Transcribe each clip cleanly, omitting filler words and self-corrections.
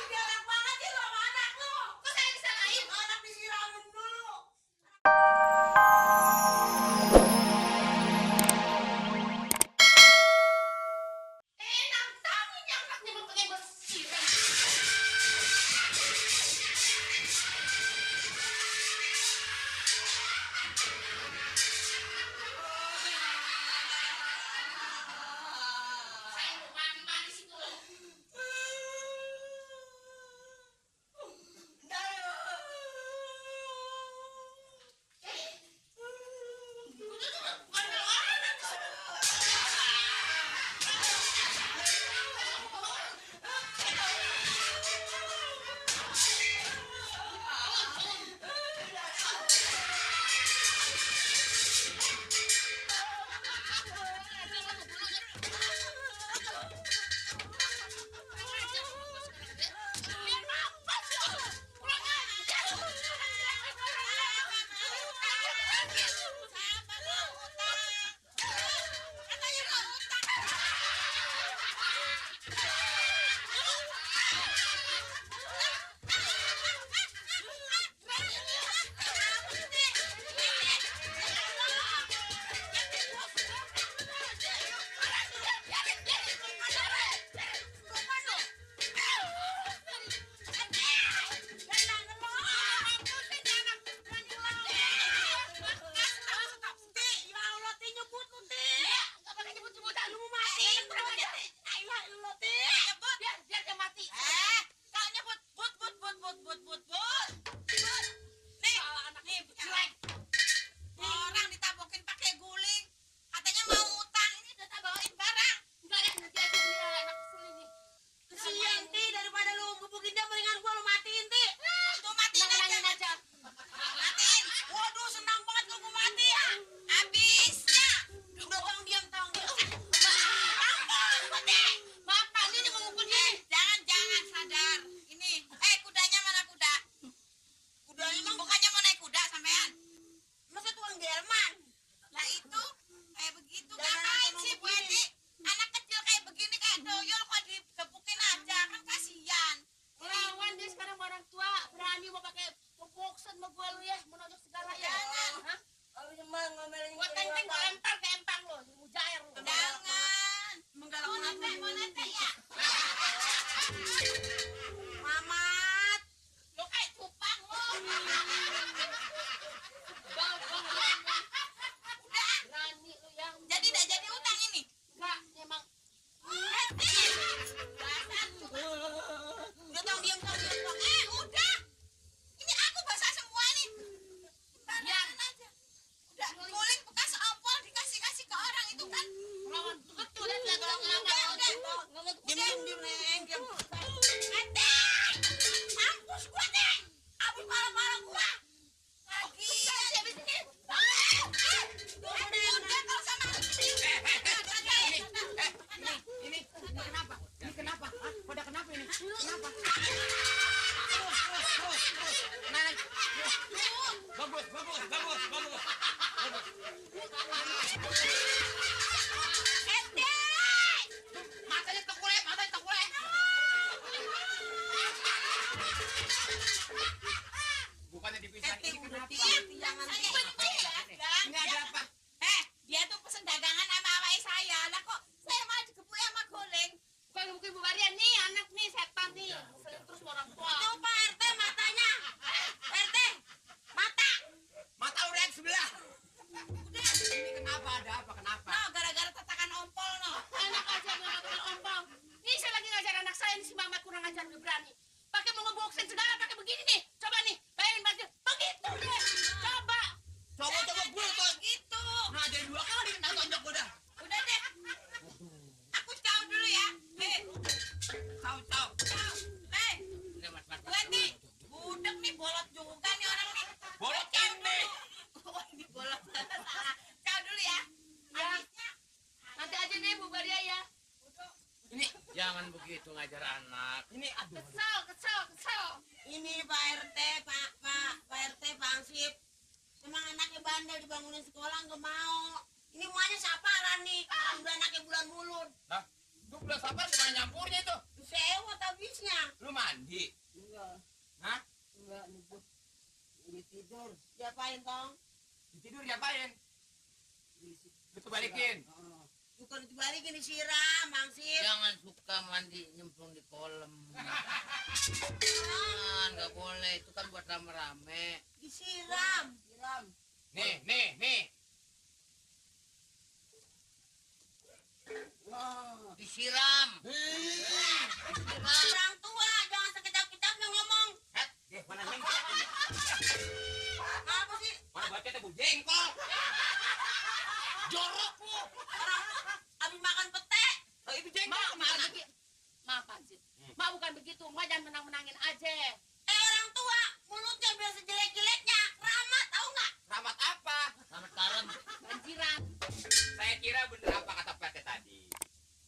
Galak banget sih lu sama anak lu. Kok saya disalahin? Anak disiramin dulu. Enak banget yang anaknya mau pakai bersiram. Saya mau mandi situ loh. Bukannya dipisahin ini kenapa? Enggak ada apa. Dia tuh pesen dagangan sama awake saya. Lah kok saya malah digebuk sama goleng. Bukan gebuk Ibu Maria nih, anak nih setan nih. Terus orang tua. Tuh Pak RT matanya. Pak RT. Mata. Mata udah yang sebelah. Udah. Ini kenapa? Ada apa? Kenapa? No, gara-gara tatakan ompol no. Enak aja tatakan ompol. Ini saya lagi ngajar anak saya ini si Mamat kurang ajar gak berani. Pakai mau ngeboksin segala pakai begini nih. Coba nih, bayangin pasti begitu deh. Coba. Coba gue tuh. Gitu. Nah, jadi 2 kali kena tonjok gue dah. Udah deh. Aku caw dulu ya. Tahu. Gue nih, budek nih bolot juga nih orang nih. Bolot ini. Oh, ini bolot. Salah. Caw dulu ya. Habisnya. Nanti aja deh Bu Maria ya. Ini jangan begitu ngajar anak. Ini aduh. Kesel. Ini Pak RT, Pak RT, Pak Ansip. Emang anaknya bandel dibangunin sekolah nggak mau. Ini maunya siapa nih? Udah anaknya bulan mulut. Nah, gue bulan sabar gimana nyampurnya itu? Sewot habisnya. Lu mandi? Enggak. Hah? Enggak, nubut. Lagi tidur. Diapain, Tong? Tidur diapain? Lu tuh balikin. Bukan dibalikin, disiram, Mangsip. Jangan suka mandi nyemplung di kolam. Jangan, nggak boleh. Itu kan buat rame-rame. Disiram. Siram. Nih. Wah. Disiram. Orang tua, jangan sekejap-kejapnya ngomong. Mana nih? Apa sih? Mana baca tuh jengkol? Jorok lu. Orang habis makan pete. Oh, itu jengkol Mak, kemana? Maaf Hansip. Mak bukan begitu, Mak jangan menang-menangin aja. Orang tua, mulutnya biar sejelek-jeleknya. Ramah, tahu nggak? Ramat apa? Selamat karem. Banjiran. Saya kira bener apa kata PT tadi.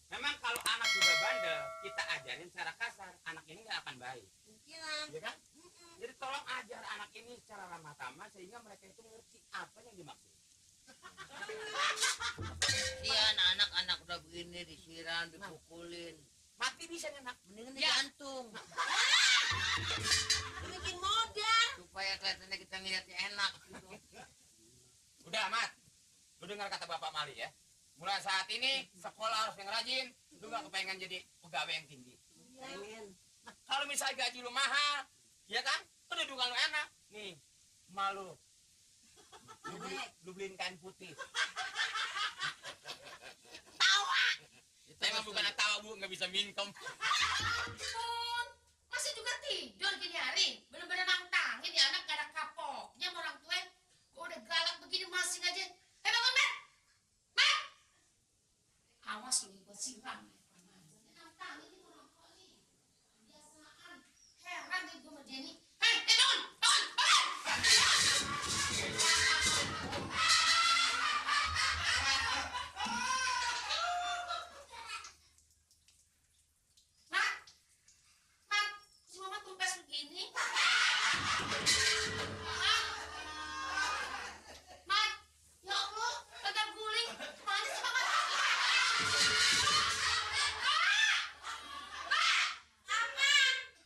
Memang kalau anak sudah bandel, kita ajarin secara kasar, anak ini nggak akan baik. Mungkin. Iya kan? Jadi tolong ajar anak ini secara ramah tamah sehingga mereka itu ngerti apa yang dimaksud. Iya, anak-anak udah begini disiram, dipukulin. Mati bisa nih nak. Mendingan Ya. digantung. Bikin modal. Supaya kelihatannya kita ngeliatnya enak. Gitu. Udah Mat, lu dengar kata Bapak Mali ya. Mulai saat ini sekolah harus yang rajin. Lu nggak kepengen jadi pegawai yang tinggi. Pengen. Kalau misalnya gaji lu mahal, ya kan? Pendudukan lu enak. Nih, malu. Lu beliin kain putih. Tawa. Itu Emang bukan tawa bu, nggak bisa minum. Pun, masih juga tidur gini hari. Bener-bener nantangin ya anak gak ada kapoknya sama orang tua. Gua udah galak begini masing aja. Bangun, Mat! Mat! Awas lu nih, gua siram. Nantangin nih orang tua nih. Kebiasaan. Heran nih gua sama dia nih. Bangun! Mat! Mat! Si Mama tumpes begini. Mat! Ya Allah, gagal guling. Mana sih Mama? Apa?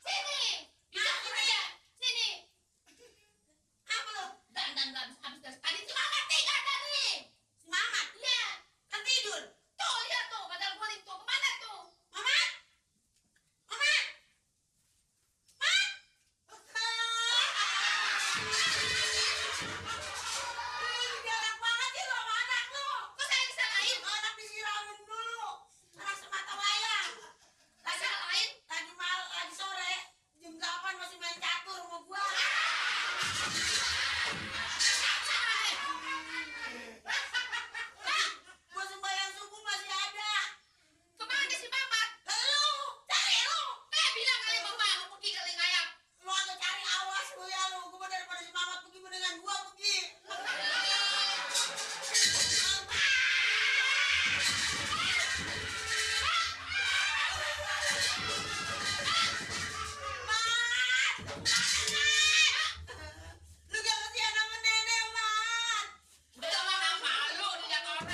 Sini! Bisa aja. Sini! Apa lu? Dan habis dari tadi si Mama tinggal tadi. Semangat. Iya. Kan tidur. Tuh, lihat tuh, gagal guling tuh. Kemana tuh? Mama. Mama. Galak banget sih lu sama anak lu. Kok saya disalahin? Anak disiramin dulu. Anak semata wayang. Disalahin? Lagi sore. Jam 8 masih main catur sama gua. Gua sembahyang subuh masih ada. Kemana si Mamat? Lu, cari lu. Bilang kali Bapak, mau pergi kali ngayap. Lu ada cari awas lu ya lu. Gua daripada si Mamat pergi mendingan gua pergi. Lu gak kesian sama nenek, Mat. Udah lama malu dilihat orang.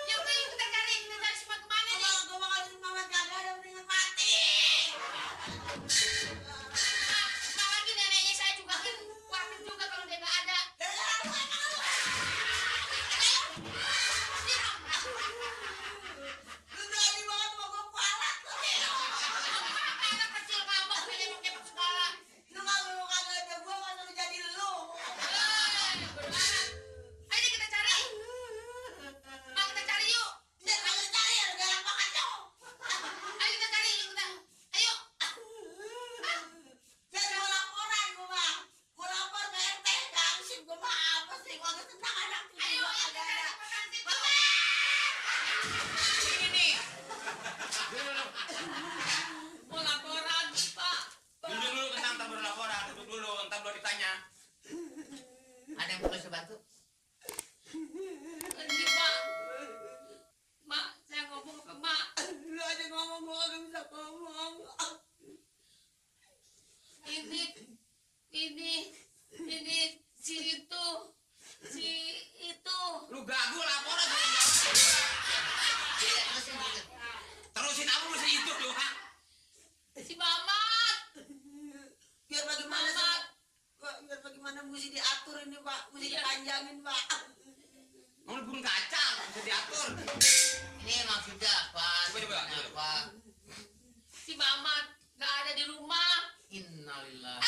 Ya udah yuk kita cari semua kemana nih? Kalau gua bakal si Mamat kagak ada mendingan mati. Apalagi neneknya saya juga kan khawatir juga kalau dia nggak ada. Lu berani banget mau gua palak lu. Anak kecil kamu pilih pakai segala. Lu kagak ada gua masa lu jadi lu. Ayo kita cari. Mau kita cari yuk. Biar kagak cari ya galak banget lu. Ayo kita cari yuk kita. Ayo. Biar mau laporan gua mah. Gua lapor ke RT gangsip gua mah apa sih gua kagak senang anak lu. Ayo Gua kita kagak cari ada. makan situ. Ini nih. Mau laporan Pak. Duduk dulu, kentang ntar baru laporan. Duduk dulu, ntar baru ditanya. Ada yang perlu saya bantu? Ini Pak. Mak, saya ngomong ke Mak. Lu aja ngomong gua kagak bisa ngomong. Ini si itu. Lu mesti diatur ini Pak, mesti dipanjangin Pak. Mau burung kacang bisa diatur. Ini maksudnya apa? Coba. Apa? Si Mamat nggak ada di rumah. Innalillahi.